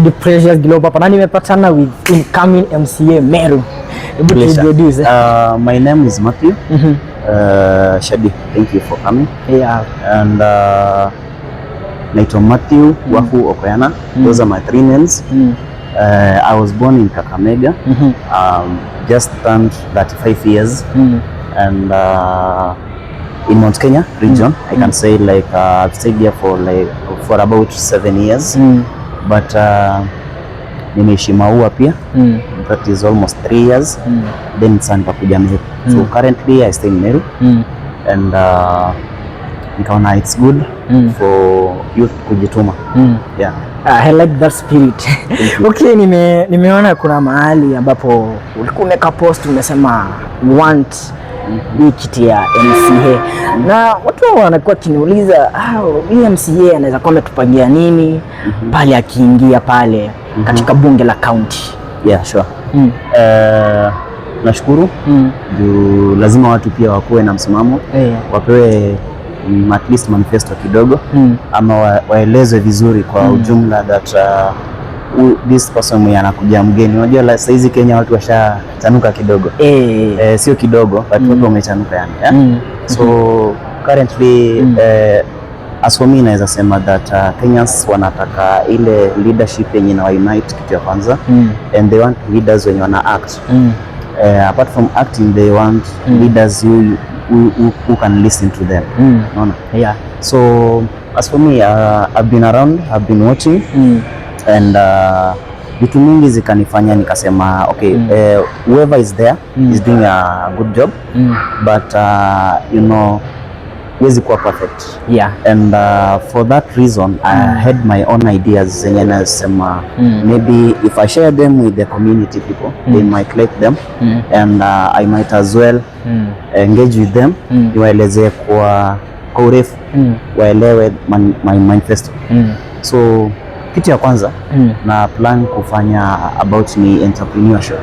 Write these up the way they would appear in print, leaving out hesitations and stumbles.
Shadi Precious Global hapa na nimepatana with incoming MCA Meru. Hebu Pleasure. Tuintroduce. My name is Matthew. Shadi, thank you for coming. And naitwa Matthew Wahu Okoyana. Those are my three names. I was born in Kakamega. Just turned 35 years. And in Mount Kenya region, I can say like I've stayed here for like for about 7 years. But nimeishi Maua pia. That is almost 3 years. Then sasa nikakuja Meru. So currently I stay in Meru and nikaona it's good for youth kujituma. Yeah. I like that spirit. You. Okay, nimeona kuna mahali ambapo ulikuwa umeweka post, umesema you want hii kiti ya MCA, na watu wanakuwa wakiniuliza, "Ah, hii MCA anaweza kuwa ametupangia nini pale akiingia pale katika bunge la county?" Yeah, sure. Nashukuru juu lazima watu pia wakuwe na msimamo, wapewe at least manifesto kidogo ama waelezwe vizuri kwa ujumla that this person mwenye anakuja mgeni. Unajua saizi Kenya watu washachanuka kidogo. Sio kidogo, but watu wamechanuka yani, yeah? So currently, as for me, naweza sema that Kenyans wanataka ile leadership yenye ina unite, kitu ya kwanza, and they want leaders wenye wana act. Apart from acting, they want leaders who can listen to them. Unaona? Yeah. So as for me, I've been around, I've been watching and vitu mingi zikanifanya nikasema, okay, whoever is there is doing a good job, but huwezi kuwa perfect and for that reason I had my own ideas zenye nasema maybe if I share them with the community people, they might like them and I might as well engage with them, niwaelezee kwa urefu, waelewe my manifesto. So kitu ya kwanza na plan kufanya about ni entrepreneurship.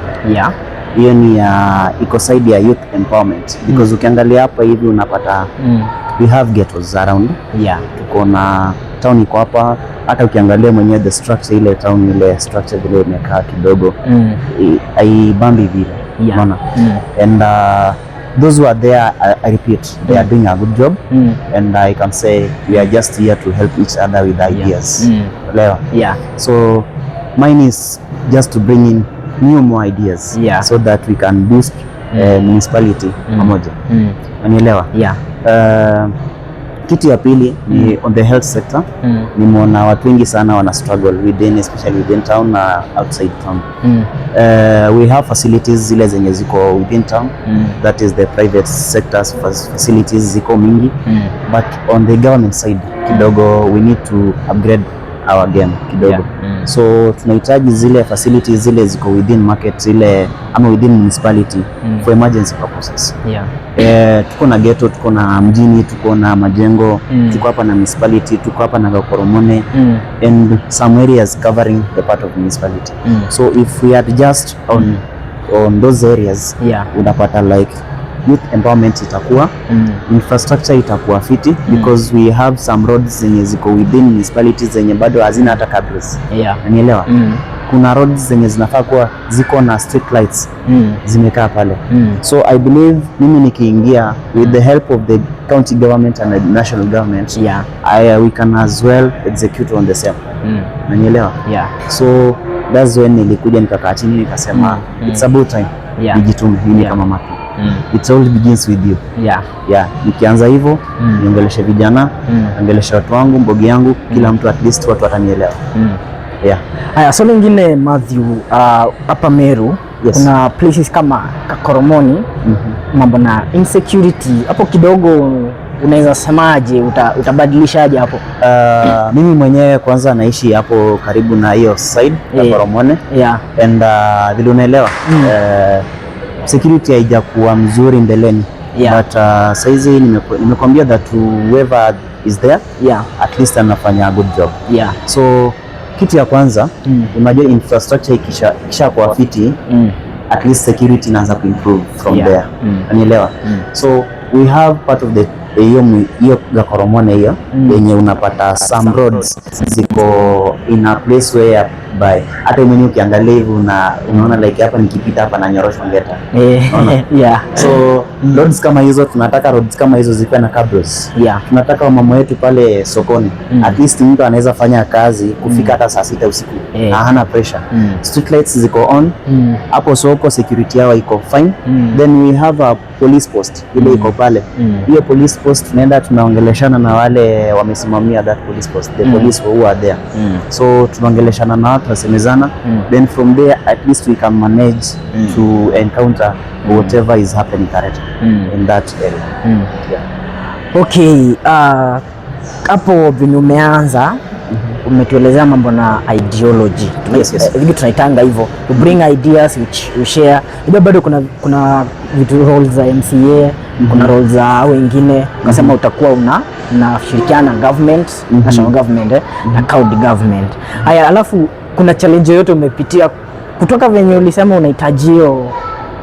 Hiyo ni ya iko side ya youth empowerment because ukiangalia hapa hivi unapata we have ghettos around. Tuko na town iko hapa, hata ukiangalia mwenyewe the structure, ile town, ile structure vile imekaa kidogo haibambi vile, unaona? And those who are there, I repeat, they are doing a good job and I can say we are just here to help each other with ideas. Elewa? Yeah. So mine is just to bring in new more ideas so that we can boost municipality pamoja. Unanielewa? Yeah. Kitu ya pili ni on the health sector. Nimeona watu wengi sana wana struggle within, especially within town na outside town. We have facilities zile zenye ziko within town, that is the private sectors facilities ziko mingi, but on the government side kidogo we need to upgrade our game kidogo. So tunahitaji zile facilities zile ziko within market zile ama within municipality for emergency purposes. Tuko na ghetto, tuko na mjini, tuko na Majengo, tuko hapa na municipality, tuko hapa na Gakoromone and some areas covering the part of municipality. So if we adjust on those areas, unapata like youth empowerment itakuwa, infrastructure itakuwa fiti because we have some roads zenye ziko within municipalities zenye bado hazina hata cabros. Unanielewa? Kuna roads zenye zinafaa kuwa ziko na street lights, zimekaa pale. So I believe mimi nikiingia, with the help of the county government and the national government, we can as well execute on the same. Unanielewa? Yeah. So that's when nilikuja nikakaa chini nikasema it's about time nijitume mimi kama Matthew. It all begins with you. Yeah, nikianza hivyo, niongeleshe vijana, niongeleshe watu wangu, mbogi yangu, kila mtu, at least watu watanielewa. Yeah. Haya, swali lingine, Matthew, hapa Meru kuna places kama Kakoromoni, mambo na insecurity hapo kidogo, unaweza semaje, utabadilishaje hapo? Mimi mwenyewe kwanza naishi hapo karibu na hiyo side ya Koromone and vile unaelewa, security haijakuwa mzuri mbeleni, but saizi nimekwambia that whoever is there, at least anafanya a good job. So kitu ya kwanza, unajua infrastructure ikisha kuwa fiti, at least security inaanza kuimprove from there. Unanielewa? So we have part of the Hiyo Gakoromone hiyo yenye unapata some roads ziko in a place where by hata mwenyewe ukiangalia hivi unaona like hapa nikipita hapa nanyoroshwa ngeta. Unaona? So roads kama hizo, tunataka roads kama hizo zikuwe na cabros. Tunataka wamama wetu pale sokoni, at least mtu anaweza fanya kazi kufika hata saa 6 usiku na hana pressure. Street lights ziko on hapo soko, security yao iko fine. Then we have a police post ile iko pale. Hiyo police post tunaenda tunaongeleshana na wale wamesimamia that police post, the police who are there. So tunaongeleshana nao, tunasemezana, then from there at least we can manage to encounter whatever is happening currently in that area. Yeah. Okay, hapo venye umeanza umetuelezea mambo na ideology. Yes. Vingi tunaitanga hivyo, to bring ideas which we share. Unajua bado kuna vitu, roles za MCA, kuna roles za wengine. Ukasema utakuwa unashirikiana na government, national government, na county government. Haya, alafu kuna challenge yoyote umepitia kutoka venye ulisema unahitaji hiyo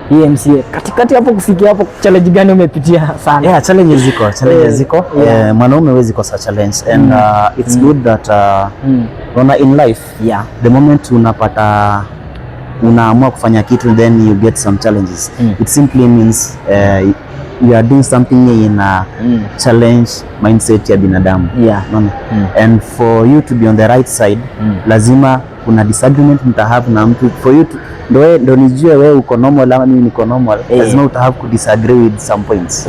hii MCA, katikati hapo kufikia hapo, challenge gani umepitia sana? Yeah, challenges ziko, challenges ziko. Mwanaume huwezi kosa challenge and it's good that unaona in life, the moment unapata unaamua kufanya kitu, then you get some challenges. It simply means you are doing something in a challenge mindset ya binadamu. Unaona? And for you to be on the right side, lazima kuna disagreement mtahave na mtu. For you to ndo nijue wewe uko normal ama mimi niko normal, lazima utahave ku disagree with some points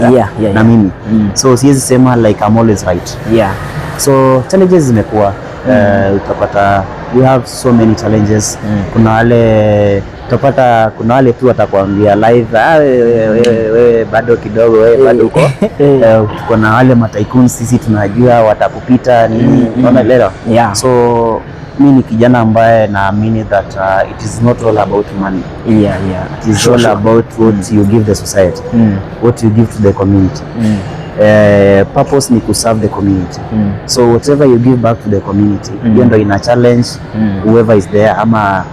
na mimi. So siwezi sema like I'm always right. So challenges zimekuwa, utapata we have so many challenges. Kuna wale utapata, kuna wale tu watakwambia live, "Ah, wewe wewe wewe bado kidogo, wewe bado uko." Tuko na wale matycoons, sisi tunajua watakupita nini, unaona leo. So mi ni kijana ambaye naamini that it is not all about money. It is all about what you give the society, what you give to the community. Purpose ni kuserve the community. So whatever you give back to the community, hiyo ndo ina challenge whoever is there ama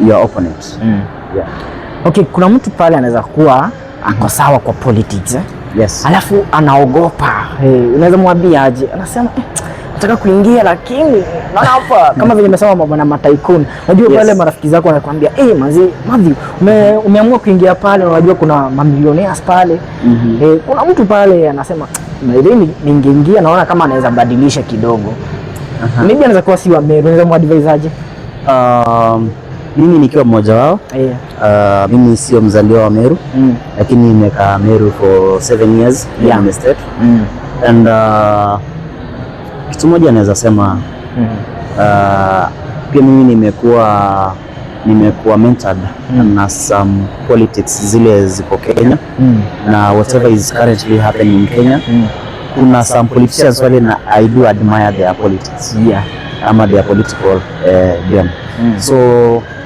your opponent. Yeah. Okay, kuna mtu pale anaweza kuwa ako sawa kwa politics, eh? Yes. Alafu anaogopa. Hey, unaweza mwambia aje? Anasema, "Nataka kuingia lakini naona hapa kama vile nimesema mambo na matycoon." Unajua pale marafiki zako wanakuambia, "Eh, mazi Matthew, umeamua kuingia pale, unajua kuna mamillionaires pale." Eh, kuna mtu pale anasema, "Maybe ningeingia naona kama anaweza badilisha kidogo." Maybe anaweza kuwa si wa Meru, unaweza muadvise aje? Mimi nikiwa mmoja wao, mimi sio mzaliwa wa Meru, lakini nimekaa Meru for 7 years in the state. And kitu moja naweza sema, pia mimi nimekuwa mentored na some politics zile ziko Kenya na whatever is currently happening in Kenya. Kuna some politicians wale na I do admire their politics ama their political game. So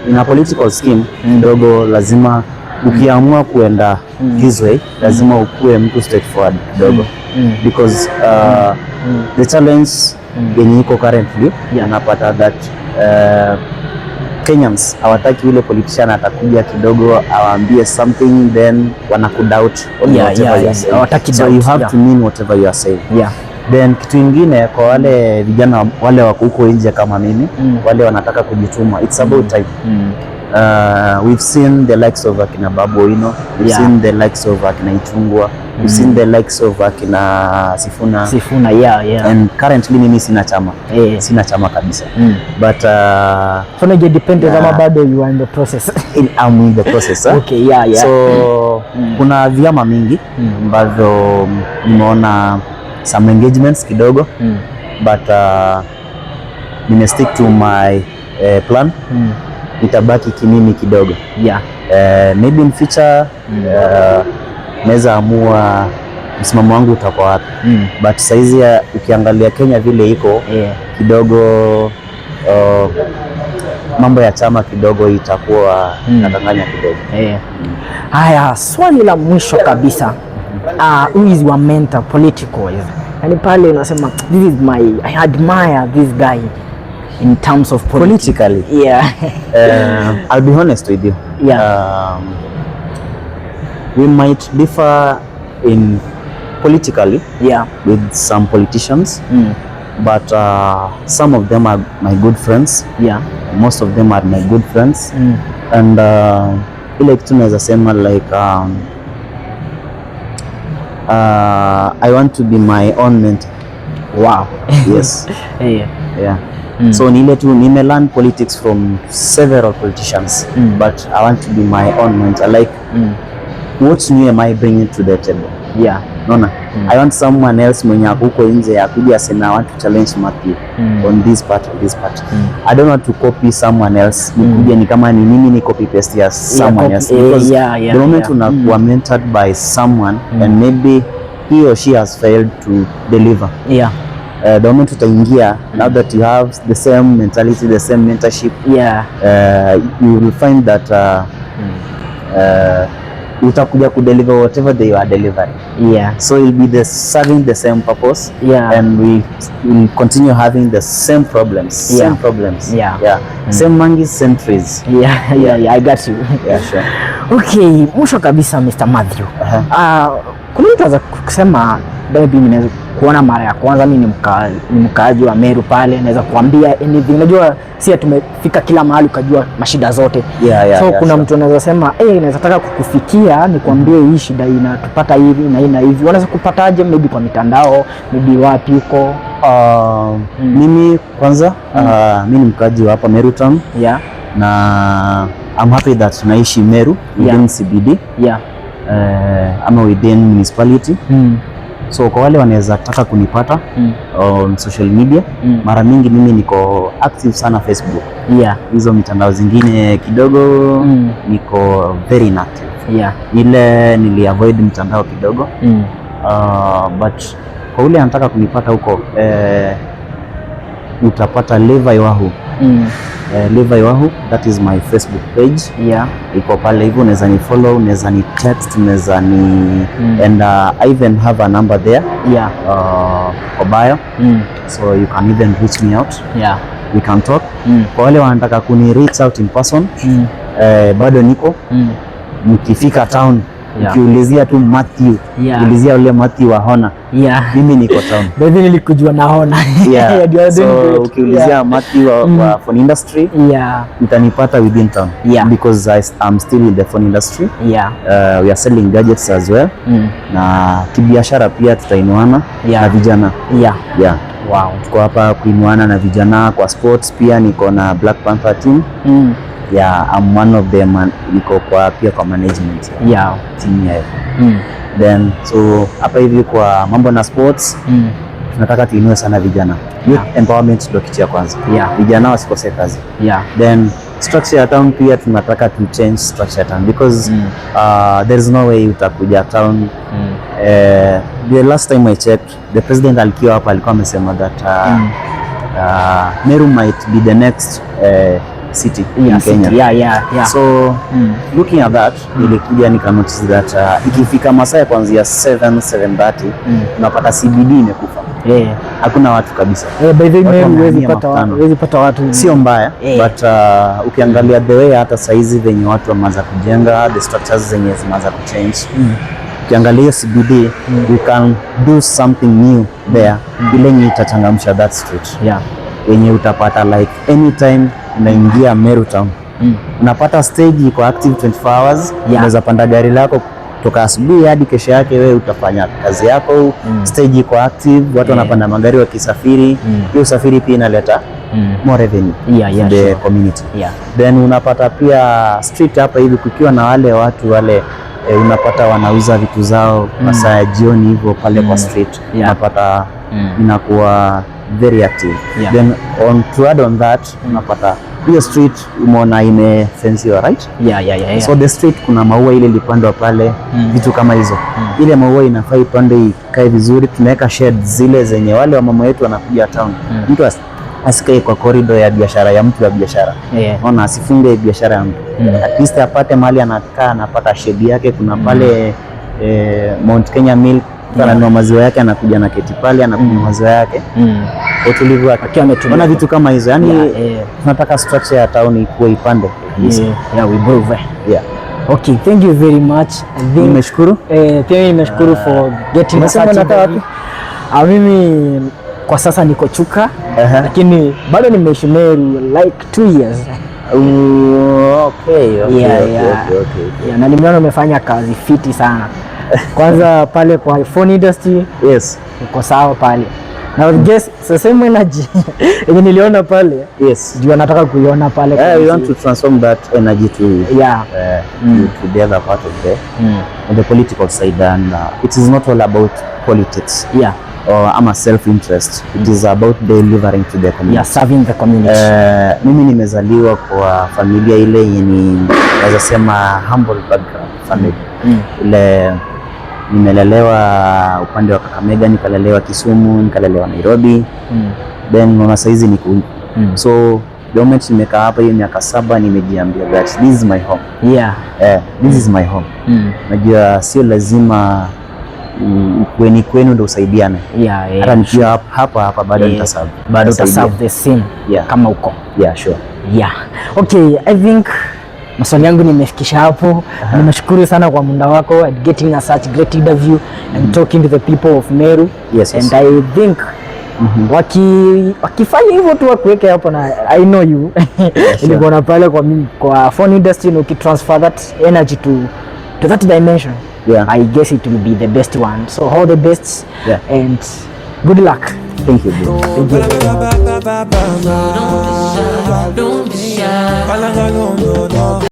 in a political scheme kidogo lazima ukiamua kuenda this way, lazima ukuwe mtu straightforward kidogo, because the challenge yenye iko currently, unapata that Kenyans hawataki yule politician atakuja kidogo awaambie something, then wanakudoubt on whatever you are saying. Hawataki So doubt, you have to mean whatever you are saying. Then kitu ingine, kwa wale vijana wale wako huko nje kama mimi, wale wanataka kujituma, it's about time. We've seen the likes of akina Babu Owino, we've seen the likes of akina Ichung'wah, we've seen the likes of akina Sifuna. Sifuna, yeah. And currently mimi sina chama, sina chama kabisa, but So unaje depend kama bado you are in the process? I'm in the process, eh? Okay, yeah. So kuna vyama mingi ambavyo nimeona some engagements kidogo, but nimestick to my plan. Nitabaki kimimi kidogo. Maybe in future naweza amua msimamo wangu utakuwa wapi, but saizi ukiangalia Kenya vile iko kidogo, mambo ya chama kidogo itakuwa nadanganya kidogo. Haya, swali la mwisho kabisa. Who is your mentor political? Yaani pale unasema, this is my I admire this guy in terms of politics. Politically, I'll be honest with you. We might differ in politically with some politicians, but some of them are my good friends. Most of them are my good friends. And ile kitu naweza sema, like, I want to be my own mentor. Yes. Yeah. So ni ile tu nimelearn politics from several politicians, but I want to be my own mentor, like, what new am I bringing to the table? Naona I want someone else mwenye ako huko nje akuja aseme, "I want to challenge Matthew on this part, on this part." I don't want to copy someone else, nikuje ni kama ni mimi ni copy paste ya someone else, because the moment unakuwa mentored by someone and maybe he or she has failed to deliver, the moment utaingia, now that you have the same mentality, the same mentorship, you will find that utakuja kudeliver whatever they are delivering. So you'll be the serving the same purpose and we will continue having the same problems, same problems. Yeah. Same monkeys, same trees. Yeah, I got you. Yeah, sure. Okay, mwisho kabisa, Mr. Matthew. Kuna mtu anaweza kusema, maybe nimeweza kuona mara ya kwanza, mimi ni mkaaji wa Meru pale, naweza kuambia anything. Unajua si tumefika kila mahali ukajua mashida zote. So kuna mtu anaweza sema, eh, naweza taka kukufikia nikwambie hii shida inatupata hivi na hii na hivi. Wanaweza kupataje? Maybe kwa mitandao, maybe wapi huko? Mimi kwanza, mi ni mkaaji wa hapa Meru Town na I'm happy that naishi Meru within CBD, ama within municipality. So kwa wale wanaweza taka kunipata on social media, mara mingi mimi niko active sana Facebook. Hizo mitandao zingine kidogo niko very inactive. Ile nili avoid mtandao kidogo. But kwa ule anataka kunipata huko, utapata Levi Wahu. Levi Wahu, that is my Facebook page. Iko pale hivyo, unaweza ni follow, unaweza ni text, unaweza ni and I even have a number there kwa bio, so you can even reach me out, we can talk. Kwa wale wanataka kuni reach out in person, bado niko, mkifika town, ukiulizia tu Matthew, ulizia ule Matthew wa Hona, mimi niko town. Baby, nilikujua naona. Yeah. You are So doing great. ukiulizia Matthew wa phone industry, utanipata within town because I'm still in the phone industry. We are selling gadgets as well, na kibiashara pia tutainuana na vijana. Yeah. Tuko hapa kuinuana na vijana kwa sports pia niko na Black Panther team. Yeah, I'm one of them and niko kwa pia kwa management ya team ya then so hapa hivi kwa mambo na sports, tunataka tuinue sana vijana. Youth empowerment ndio kitu ya kwanza. Vijana wasikose kazi. Then structure ya town pia tunataka to change structure ya town because there is no way utakuja town. The last time I checked, the president alikuwa hapa, alikuwa amesema that Meru might be the next city in Kenya. City. Yeah. So looking at that, nilikuja nika notice that ikifika masaa ya kuanzia 7 7:30, unapata CBD imekufa, hakuna watu kabisa. Eh, by the way, Watu Meru huwezi wamehamia pata makutano. huwezi pata watu. Sio mbaya, but ukiangalia the way hata saizi venye watu wameanza kujenga, the structures zenye zimeanza kuchange, ukiangalia hiyo CBD, we can do something new there, ile yenye itachangamsha that street, yenye utapata like anytime unaingia Meru Town, unapata stage iko active 24 hours. Unaweza panda gari lako kutoka asubuhi hadi kesho yake, wewe utafanya kazi yako. Stage iko active, watu wanapanda magari wakisafiri. Hiyo usafiri pia inaleta more revenue to the community. Then unapata pia street hapa hivi kukiwa na wale watu wale, unapata wanauza vitu zao masaa ya jioni hivyo pale kwa street, unapata inakuwa very active. Then on to add on that, unapata hiyo street umeona imefensiwa, right? Yeah. So the street kuna maua ile ilipandwa pale, vitu kama hizo. Ile maua inafaa ipandwe ikae vizuri. Tunaweka shed zile zenye wale wamama wetu wanakuja town, mtu asikae kwa corridor ya biashara ya mtu ya biashara. Ona, asifunge biashara ya mtu, at least apate mahali anakaa, anapata shedi yake. Kuna pale Mount Kenya Milk, mtu ananunua maziwa yake, anakuja na keti pale, anakunywa maziwa yake kwa utulivu wake. Akiwa ametulia. Ona vitu kama hizo, yani Yeah. tunataka structure ya town ikuwe ipande kabisa. Yeah, we improve. Yeah. Okay, thank you very much. I think, Nimeshukuru. Pia mimi nimeshukuru for getting Umesema such unakaa interview. Ah, mimi kwa sasa niko Chuka, lakini bado nimeishi Meru like 2 years. Yeah, na nimeona umefanya kazi fiti sana. Kwanza pale kwa phone industry uko sawa pale. Na guess the same energy yenye niliona pale ndio nataka kuiona pale kwa We hizi- want to transform that energy to to the other part of the on the political side, and it is not all about politics or ama self interest. It is about delivering to the community. Yeah, serving the community. Mimi nimezaliwa kwa familia ile yenye ni naweza sema humble background family. Ile nimelelewa upande wa Kakamega, nikalelewa Kisumu, nikalelewa Nairobi, then unaona saizi niko huku. So the moment nimekaa hapa hiyo miaka 7, nimejiambia that this is my home. This is my home. Najua sio lazima kweni kwenu ndo usaidiane. Hata nikiwa hapa hapa bado nitaserve. Bado Nitasaidia. utaserve the same kama uko. Yeah, sure. Yeah. Okay, I think maswali yangu nimefikisha hapo. Nimeshukuru sana kwa muda wako at getting a such great interview and talking to the people of Meru. And I think wakifanya hivyo tu wakuweke hapo na I know you, nilikuona pale kwa mimi kwa phone industry, na ukitransfer that energy to that dimension, I guess it will be the best one. So all the best and good luck. Thank you, bro. Thank you. Don't be shy, don't be shy.